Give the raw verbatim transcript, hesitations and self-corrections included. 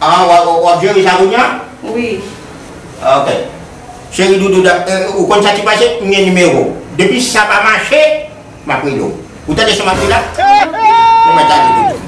Ah, w ap, w ap jere sa kounye a? Wi. Ok. Cheri doudou, da- eh, ou konn sa ki pase? M gen nimewo w. Depi sa pa mache, m ap rele w. Ou tande sa m ap di la? Ou mèt ale doudou.